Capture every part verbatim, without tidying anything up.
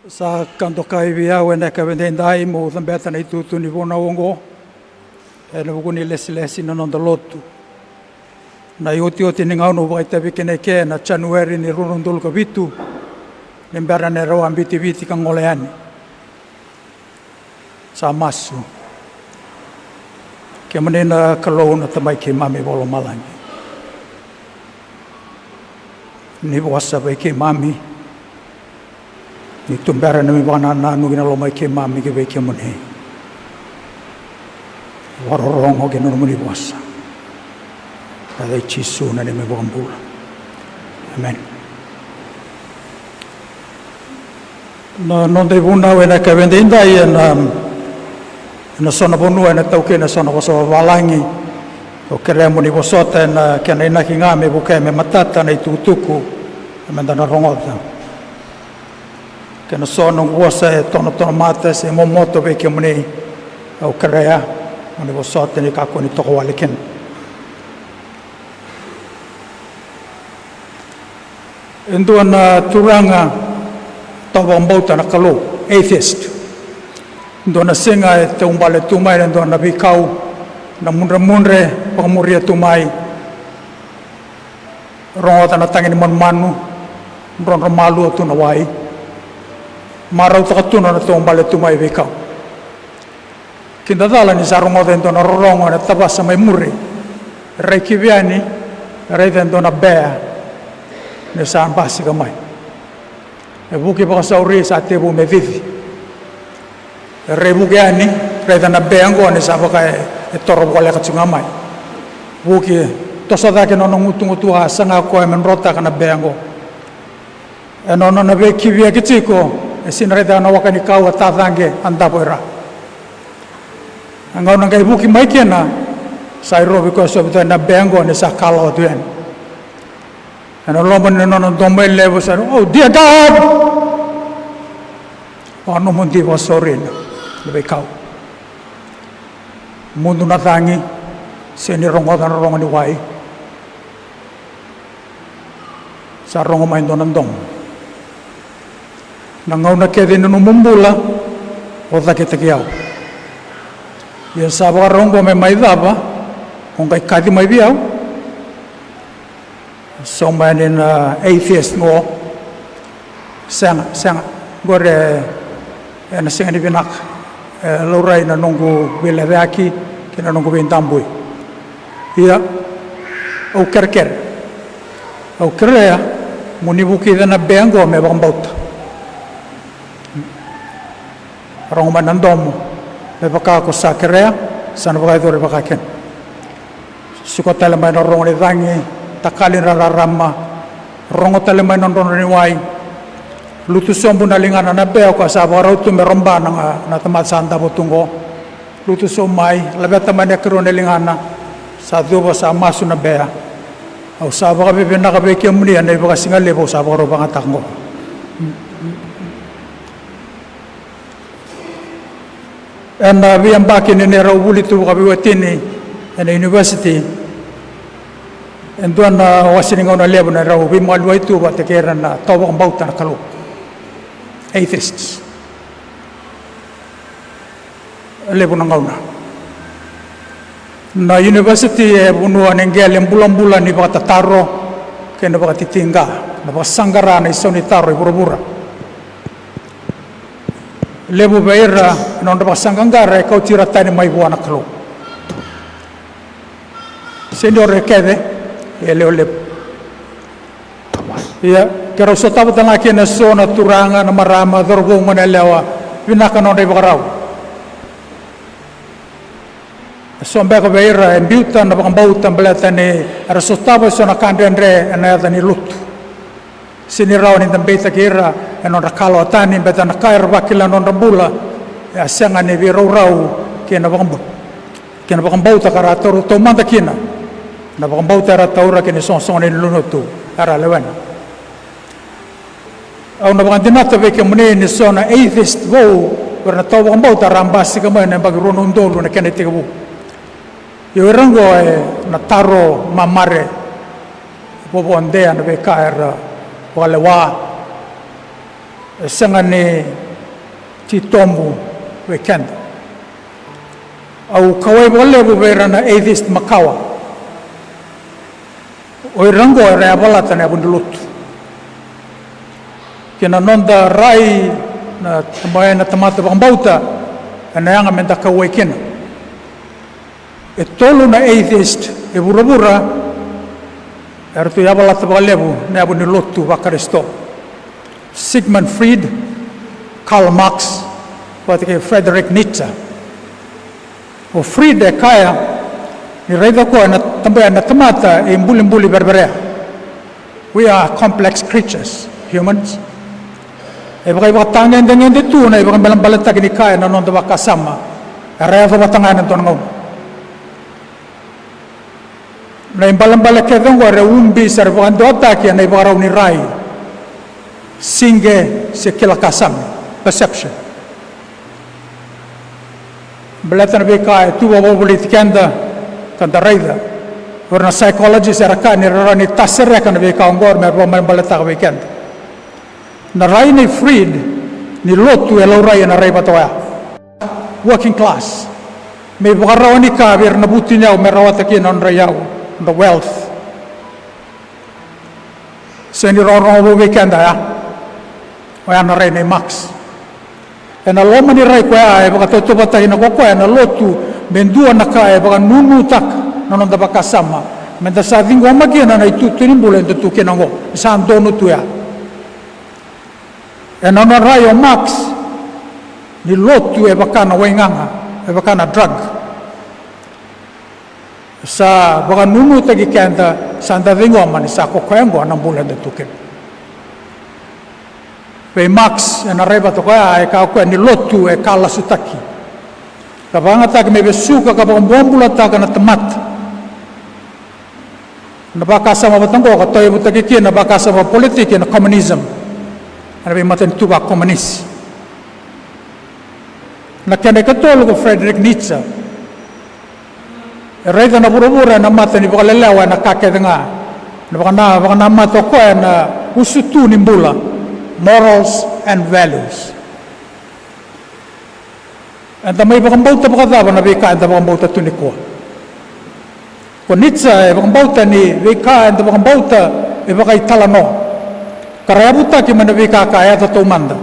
Sa ka dokai vei au ena yakavi edaidai meu cabeta na itutu ni vunau oqo ena vuku ni lesilesi na noda lotu. Na iotioti ni gauna au vakaitavi kina eke na Janueri ni rua na udolu ka vitu, ni bera na neirau a bitiviti ka gole yani. Sa masu. Kemuni na Kalou na Tamai keimami vakalomalagi, ni vosa vei keimami, ni tubera na neimami vakanananu kei na lomai keimami ki vei kemuni. Vakarorogo ki na nomuni vosa. Ena yaca i Jisu na neimami iVakabula. Emeni. Na noda ivunau ena yakavi edaidai ena, ena so na vanua ena taukei na so na vosa vavalagi. Au kerea mo ni vosota ena kena inaki ga me vukea me matata na itukutuku meda na rogoca. Kena so noqu vosa e tonotono mata se momoto vei kemuni, au kerea mo ni vosota ni kakua ni toka wale kina. E dua na turaga tawa vakabauta na Kalou, atheist. Dua na siga e taubale tu mai na dua na veikau, na mudremudre vakamuria tu mai. Rogoca na tagi ni manumanu, drodro malua tu na wai. Marautaka tu na nona taubale tu mai veikau. Kidacala ni sa rogoca e dua na rorogo ena tavasa mai muri. Rai kivi yani, raica e dua na bea ni sa basika mai. E vuki vakasauri, sa tevu me cici. E rai vuki yani, raica na bea oqo ni sa vaka e, e toro voleka tiko ga mai. Vuki, toso cake na nona gutugutu, a saga koya me drotaka na bea oqo. Ena nona veikiviyaki tiko, e sega ni raica na waka ni kau a tacaqe, a davo i ra. Na gauna qai vuki mai kina, sa irovi koya, sovi tu na bea oqo ni sa kalawa tu yani. Ena loma ni nona domo e levu sa, "Oh, dear God!" Vakanomodi vakasauri na veikau. Mudu na cagi, sega ni rogoca na rogo ni wai. Sa rogo mai dua na domo. Na gauna kece ni nomu bula, o cakitaki au. Ia sa vakarau oqo me mai cava, o qai kaci mai vei au. Sauma yani na atheist qo. Sega, sega. Qori e, ena sega ni vinaka. E laurai na noqu veilecayaki kei na noqu veidabui. Ia, au kerekere. Au kerea mo ni vukica na bea qo me vakabauta. Rogo mai na domo, me vaka ko sa kerea, sa na vakayacori vaka kina. Suka tale mai na rogo ni cagi, takali na rarama, rogo tale mai na drodro ni wai. Lutu sobu na ligana na bea ko sa vakarau tu me roba na, na tamata sa davo tu qo. Lutu sobu mai, laveta mai na ikarua ni ligana, sa cuva, sa masu na bea. Au sa vakavinavinaka vei kemuni ena ivakasigalevu au sa vakarau vakayagataka qo. Ena veiyabaki ni neirau vuli tu vakaveiwatini ena university, e dua na wase ni gauna levu na neirau veimaliwai tu vata kei ira na tawa vakabauta na Kalou, atheists. Levu na gauna na university e vanua ni qele bulabula ni vakatataro kei na vakatitiqa, na vakasaqara na isau ni taro i vuravura. Levu vei ira na nodra vakasaqaqara e kauti ira tani mai vua na Kalou. Sega ni o ira kece, e lewe levu. Ia, keirau sotava tale ga kina eso na turaga, na marama, cauravou, goneyalewa, vinaka na nodra ivakarau. Eso beka vei ira e biuta na vakabauta baleta ni era sotava eso na ka dredre ena yaca ni lotu. Sega ni rawa ni da beitaki ira ena nodra kalawa tani, baleta na ka era vakila ena nodra bula e a sega ni veiraurau kei na vakabauta, kei na vakabauta ka ra taura taumada kina. Na vakabauta era taura kei na isoqosoqo ni lotu era lewena. Au na vakadinata vei kemuni ni so na atheist vou, o ira na tawa vakabauta era a basika mai na yabaki rua na udolu na kena itekivu. Ia o ira oqo e na taro mamare, vovodea na veika era vakalewa. E sega ni titobu vei keda. Au kauwai vakalevu vei ira na atheist makawa. O ira oqo era yavalata na yavu ni lotu kei na noda rai na tamata vakabauta, ena yaga meda kauwai kina. E tolu na atheist e vuravura eratou yavalata vakalevu na yavu ni lotu vaKarisito: Sigmund Freud, Karl Marx, vata kei Friedrich Nietzsche. O Freud e kaya ni raica o koya na tamata e ibulibuli vereverea. We are complex creatures, humans. E vakaivakatagedegede tu na ivakabalebaletaki ni ka ena noda vakasama era yaco vata ga ena dua na gauna. Na ibalebale kece oqo era ubi se ra vakadewataki ena ivakarau ni rai, sige se kila kasami, perception. Baleta na veika e tu vakavolivoliti keda ka da raica. O ira na psychologist era kaya ni ra rawa ni tasereka na veika oqori me ra vakamalabaletaka vei keda. Na rai nei Freud ni lotu e laurai ena rai vata oya. Working class. Me ivakarawa ni ka vei ira na vutuniyau me rawata kina nodra iyau, nodra wealth. Sega ni rogorogo vou vei keda oya. Oya na rai nei Marx. Ena loma ni rai koya e vakatautauvatataki na ko koya na lotu me dua na ka e vakanunutaka na noda vakasama, meda sa ciqoma kina na itutu ni bula eda tu kina oqo, sa donu tu ya. Ena nona rai o Marx ni lotu e vaka na waigaga, e vaka na drug. Sa vakanunutaki keda, sa da ciqoma ni sa ko koya oqo na bula eda tu kina. Vei Marx ena rai vata koya e kaya o koya ni lotu e ka lasutaki ka vakayagataki me vesuka ka vakabobulataka na tamata. Na vakasama vata oqo ka tauyavutaki kina na vakasama vakapolitiki na communism, ena veimatanitu vakomunisi. Na kena ikatolu ko Friedrich Nietzsche. E raica na vuravura ena mata ni vakalelewa ena ka kece ga. Na vakana, vakanamata o koya ena usutu ni bula, morals and values. Eda mai vakabauta vakacava na veika eda vakabauta tu nikua? Ko Nietzsche e vakabauta ni veika eda vakabauta e vakaitalanoa ka ra yavutaki mai na veika ka yaco taumada.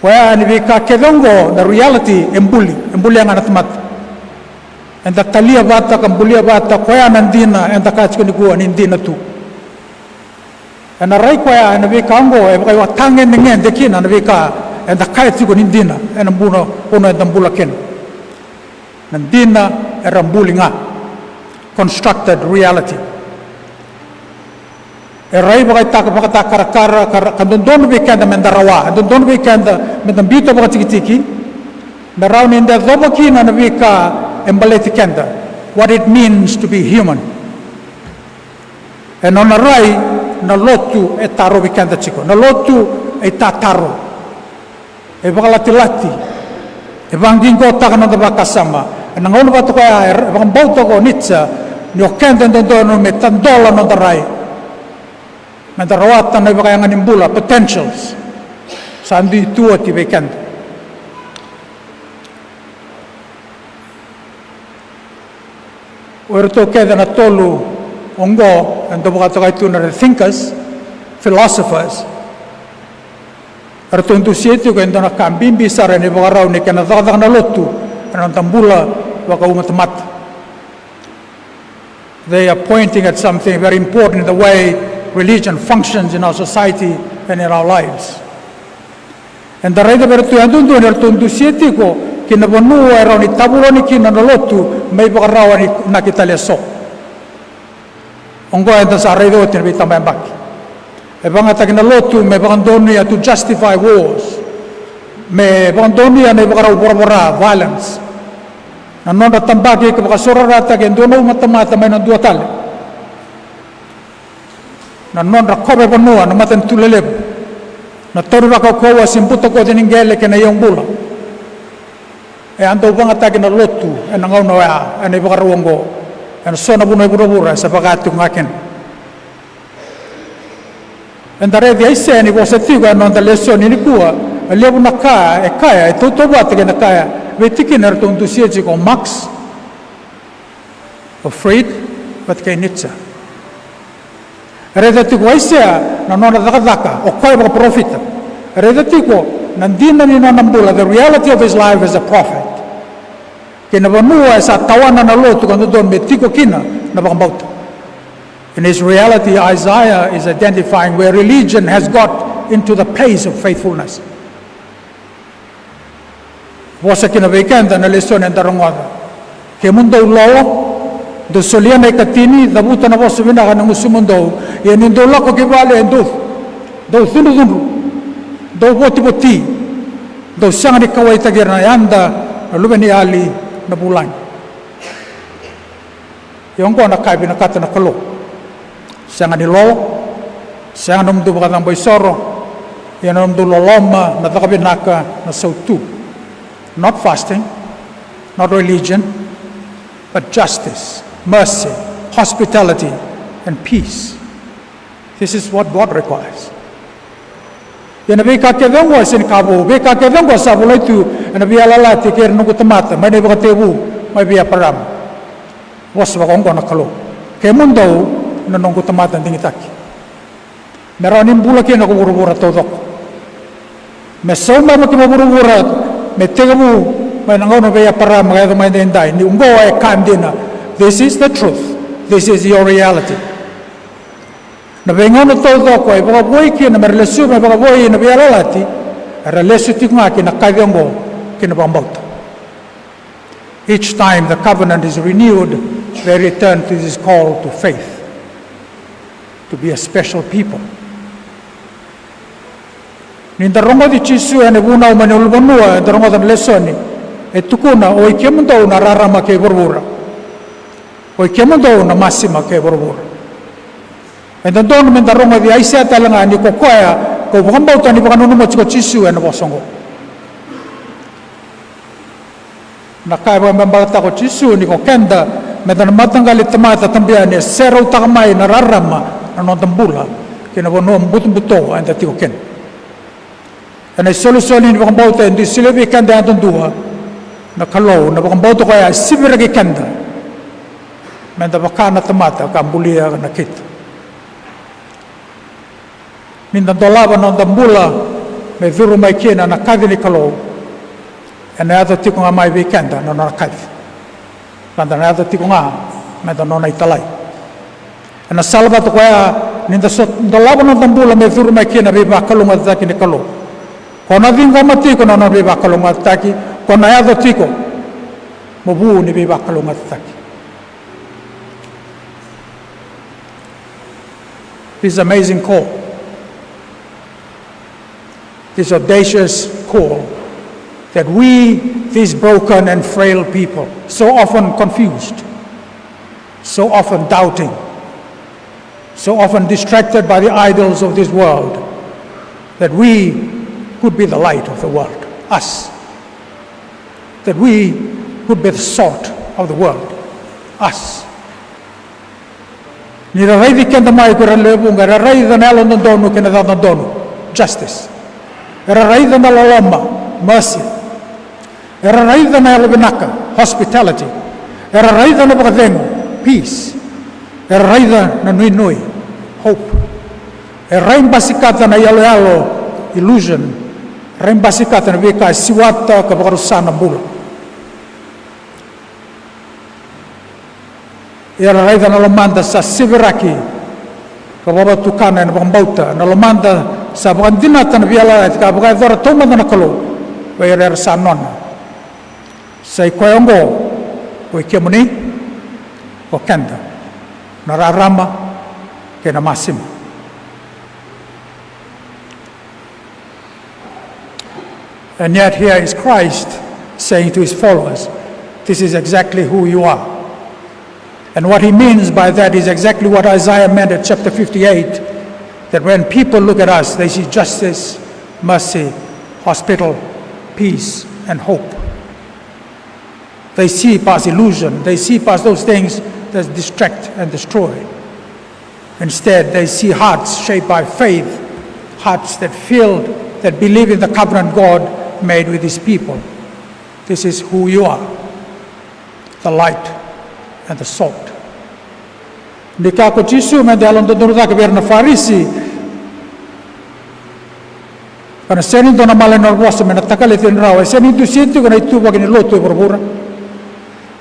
Koya ni veika kece oqo na reality e buli, e bulia ga na tamata. Eda talia vata ka bulia vata, koya na dina eda kaya tiko nikua ni dina tu. Ena rai koya ena veika oqo e vakaivakatagedegede kina na veika eda kaya tiko ni dina ena bula, vanua eda bula kina. Na dina era buli ga, constructed reality. E rai vakaitaka, vakatakarakara ka, ka dodonu vei keda meda rawa, e dodonu vei keda meda biuta vakatikitiki me rawa ni da yacova kina na veika e baleti keda, what it means to be human. E nona rai na lotu e tarovi keda tiko, na lotu e tataro, e vakalatilati, e vaqiqotaka na noda vakasama. Ena gauna vata koya e vakabauta ko Nietzsche ni o keda e dodonu me tadola noda rai, meda rawata na ivakayaga ni bula, potentials sa dui tu oti vei keda. O iratou kece na tolu oqo e dau vakatokai tu na thinkers, philosophers. Eratou dusia tiko e dua na ka bibi sara ena ivakarau ni kena cakacaka na lotu ena noda bula vakaumatamata. They are pointing at something very important in the way religion functions in our society and in our lives. Eda raica vei iratou yadudua ni ratou dusia tiko ki na vanua e rawa ni tavuloni kina na lotu me ivakarawa ni naki tale eso. Oqo eda sa raica oti na veitabayabaki. E vakayagataki na lotu me vakadonuya, to justify wars, me vakadonuya na ivakarau voravora, violence. Na nodra tabaki ka vakasaurarataki e dua na umatamata mai na dua tale. Na nodra kove vanua na matanitu lelevu, na tauri vakaukauwa se butakoci ni qele kei na iyau bula. E a dau vakayagataki na lotu ena gauna oya, ena ivakarau oqo, ena so na vanua e vuravura e sa vaka tiko ga kina. Eda raici Aisea ni vosa tiko ena noda lesoni nikua, e levu na ka e kaya e tautauvata kei na ka e veitikina eratou dusia tiko o Marx, o Freud, vata kei Nietzsche. E raica tiko o Aisea na nona cakacaka o koya vakaparofita. E raica tiko na dina ni nona bula, the reality of his life as a prophet, kei na vanua e sa tawana na lotu ka dodonu me tiko kina na vakabauta. In his reality, Isaiah is identifying where religion has got into the place of faithfulness. Vosa kina vei keda na lesoni eda rogoca. Kemudou lolo, dou solia na ikatini, cavuta na vosa vinaka na gusumudou, ia ni dou lako ki vale e dou, dou cudrucudru, dou votivoti, dou sega ni kauaitaki ira na yada na luveniyali na vulagi. Ia oqo na ka e vinakata na Kalou. Sega ni lolo, sega na nomudou vakacabo isoro, ia na nomudou loloma, na caka vinaka, na sautu. Not fasting, not religion, but justice, mercy, hospitality, and peace. This is what God requires. Ia na veika kece oqo e sega ni ka vou, veika kece oqo sa volai tu ena veiyalayalati kei ira na noqu tamata mai na ivakatekivu mai vei Eparama. Vosa vaka oqo na Kalou: Kemudou na noqu tamata digitaki, me rawa ni bula kina ko vuravura taucoko. Me saumaki mai vuravura, me tekivu mai na gauna vei Eparama ka yaco mai edaidai, ni oqo e ka dina. This is the truth. This is your reality. Na veigauna taucoko e vakavoui kina me ra lesuva, me vakavoui na veiyalayalati, era lesu tiko ga ki na kaci oqo, ki na vakabauta. Each time the covenant is renewed, they return to this call to faith, to be a special people. Ni da rogoci Jisu ena vunau mai na ulunivanua, eda rogoca na lesoni, e tukuna: Oi kemudou na rarama kei vuravura. Oi kemudou na masima kei vuravura. E dodonu me da rogoci Aisea tale ga ni ko koya ko vakabauta ni vakananuma tiko o Jisu ena vosa oqo. Na ka e vakabalabalataka o Jisu ni ko keda, me da na mataqali tamata tabu yani, e serautaka mai na rarama na noda bula ki na vanua butobuto eda tiko kina. Ena isolisoli ni vakabauta e dui solia vei keda yadudua na Kalou, na vakabauta koya e siviraki keda me da vaka na tamata ka bulia na keitou. Ni da dolava na noda bula me curu mai kina na kaci ni Kalou, ena yaco tiko ga mai vei keda na nona kaci. Ka da na yaco tiko ga me da nona italai. Ena sala vata koya, ni da so dolava na noda bula me curu mai kina na veivakalougatataki ni Kalou, ko na ciqoma tiko na nona veivakalougatataki, ko na yaco tiko mo vu ni veivakalougatataki. This amazing call, this audacious call, that we, these broken and frail people, so often confused, so often doubting, so often distracted by the idols of this world, that we could be the light of the world, us. That we could be the salt of the world, us. Ni ra raici keda mai ko ira na lewe vuqa, era raica na yalododonu kei na cakacaka dodonu, justice. Era raica na loloma, mercy. Era raica na yalovinaka, hospitality. Era raica na vakacegu, peace. Era raica na nuinui, hope. Era raibasikata na yaloyalo, illusion. Raibasikata na veika e siwata ka vakarusa na bula. Ia ra raica na lomada sa siviraki ka vakavatukana ena vakabauta, na lomada sa vakadinata na veiyalayalati ka vakayacora taumada na Kalou vei ira era sa nona. Sa i koya oqo, ko i kemuni, ko keda, na rarama kei na masima. And yet here is Christ saying to his followers, "This is exactly who you are." And what he means by that is exactly what Isaiah meant at chapter fifty-eight, that when people look at us, they see justice, mercy, hospital, peace, and hope. They see past illusion, they see past those things that distract and destroy. Instead, they see hearts shaped by faith, hearts that feel, that believe in the covenant God made with his people. This is who you are, the light and the salt. Ni kaya ko Jisu me da yalododonu cake vei ira na Farisi, ka na sega ni dua na mala ni nona vosa me na takaleti ni rawa, e sega ni dusia tiko na ituvaki ni lotu e vuravura.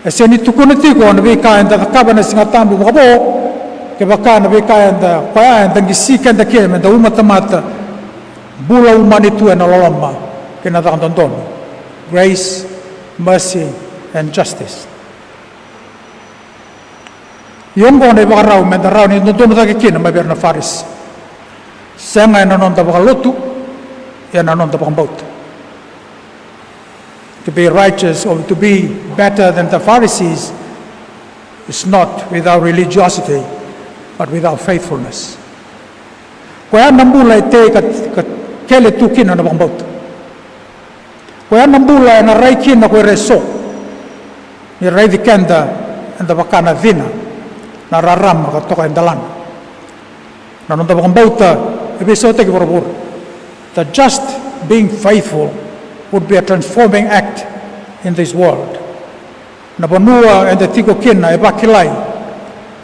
E sega ni tukuna tiko na veika eda cakava ena Siga Tabu vakavo, kevaka na veika eda, koya eda qisi keda kina me da umatamata bula umani tu ena loloma kei na caka dodonu. Grace, mercy and justice. Ia oqo na ivakarau me da rawa ni dodonu cake kina mai vei ira na Farisi. Sega ena noda vakalotu, ia na noda vakabauta. To be righteous or to be better than the Pharisees is not with our religiosity, but with our faithfulness. Koya na bula e tei ka, ka kele tu kina na vakabauta. Koya na bula ena rai kina ko ira eso, ni raici keda eda vaka na cina, na rarama ka toka e delana. Na noda vakabauta e veisautaki vuravura. The just being faithful would be a transforming act in this world. Na vanua eda tiko kina e vakilai,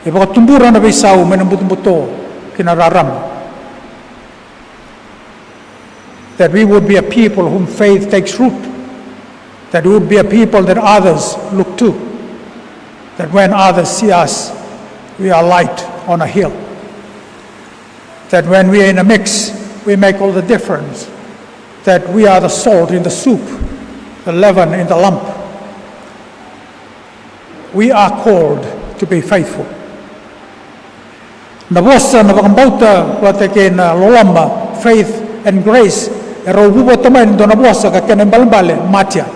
e vakatubura na veisau mai na butobuto ki na rarama. That we would be a people whom faith takes root. That we would be a people that others look to. That when others see us, we are light on a hill. That when we are in a mix, we make all the difference. That we are the salt in the soup, the leaven in the lump. We are called to be faithful. Na vosa na vakabauta vata kei na loloma, faith and grace, e rau vuva tamai ni dua na vosa ka kena ibalebale, matia.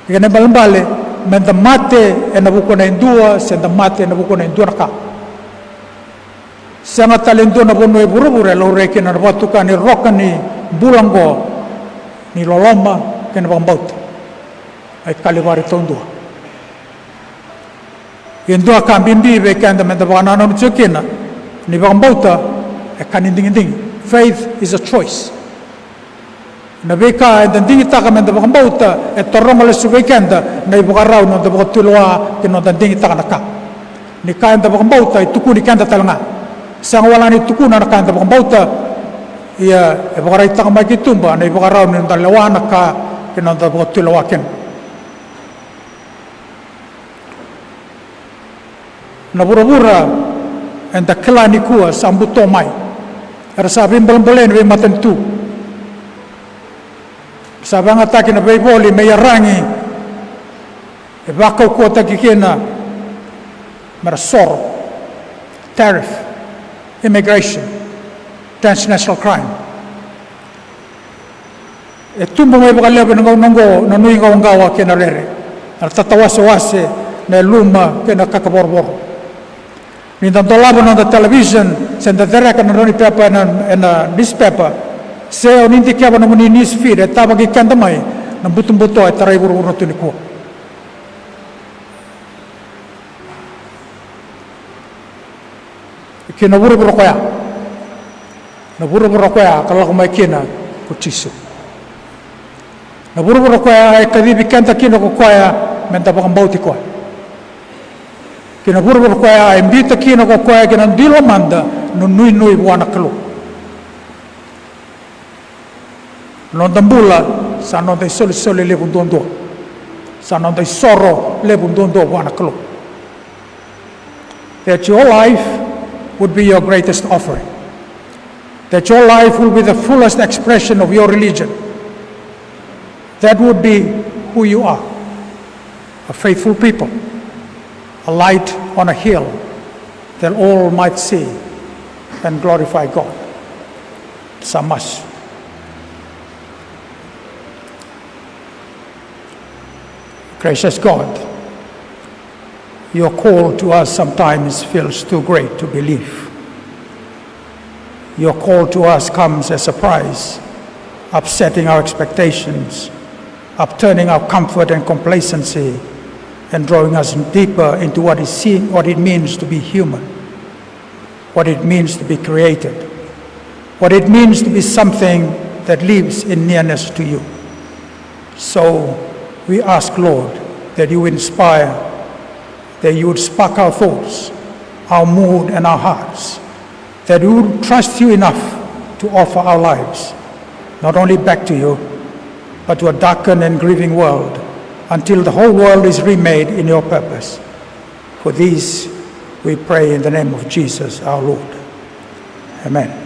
Kena ibalebale, me da mate ena vukuna e dua, se da mate ena vukuna e dua na ka. Sega tale e dua na vanua e vuravura e laurai kina na vakatuka ni roka ni bula oqo, ni loloma kei na vakabauta. Ai Kalivari taudua. Ia dua ka bibi vei keda me da vakanananu tiko kina, ni vakabauta e ka ni digidigi. Faith is a choice. Na veika eda digitaka me da vakabauta e taroga lesu vei keda na ivakarau ni noda vakatulewa kei na noda digitaka na ka. Ni ka eda vakabauta e tukuni keda tale ga. Sega wale ni tukuna na ka eda vakabauta, ia e vakaraitaka mai ki tuba na ivakarau ni noda lewa na ka kei na noda vakatulewa kina. Na vuravura eda kila nikua sa buto mai. Era sa veibolebole ni veimatanitu. Sa vagataki na veivoli me iyaragi. E vakaukauwataki kina mera soro. Tariff, immigration, transnational crime. E tubu mai vakalevu ena gauna oqo na nuiqawaqawa kei na rere, na tatawasewase, na yaluma kei na kakavorovoro. Ni da dolava na noda television se da cereka na drau ni pepa ena, ena newspaper, se o ni dikeva nomuni news feed e tavaki keda mai, na butobuto e tarai vuravura tu nikua. Ki na vuravura koya. Na vuravura koya ka lako mai kina ko Jisu. Na vuravura koya e kacivi keda kina ko koya me da vakabauti koya. Ki na vuravura koya e biuta kina ko koya ki na dui lomada na nuinui vua na Kalou. Noda bula sa noda isolisoli levu duadua. Sa noda isoro levu duadua vua na Kalou. That your life would be your greatest offering. That your life will be the fullest expression of your religion. That would be who you are. A faithful people. A light on a hill that all might see and glorify God. Sa masu. Gracious God, your call to us sometimes feels too great to believe. Your call to us comes as a surprise, upsetting our expectations, upturning our comfort and complacency, and drawing us deeper into what is seen, what it means to be human, what it means to be created. what it means to be something that lives in nearness to you. So we ask, Lord, that you inspire, that you would spark our thoughts, our mood, and our hearts, that we would trust you enough to offer our lives, not only back to you, but to a darkened and grieving world, until the whole world is remade in your purpose. For these we pray in the name of Jesus our Lord. Amen.